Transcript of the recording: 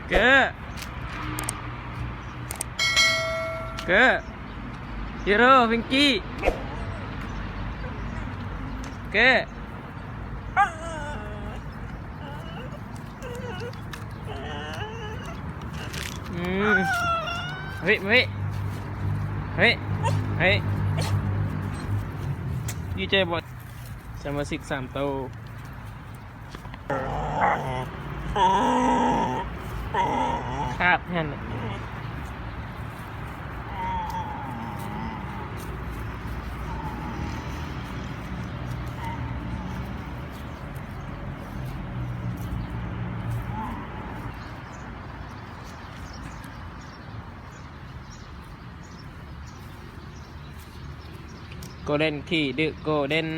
ເກີ ເກີ ຮີໂຣ ພິງກີ້ ເກີ ອືມ ເຮີ້ຍ ເຮີ້ຍ ເຮີ້ຍ ເຮີ້ຍ ດີໃຈບໍ່? ສະມາຊິກສາມໂຕ ຄາບຫັ້ນ ໂກເດັນຂີ່ດື້ ໂກເດັນ.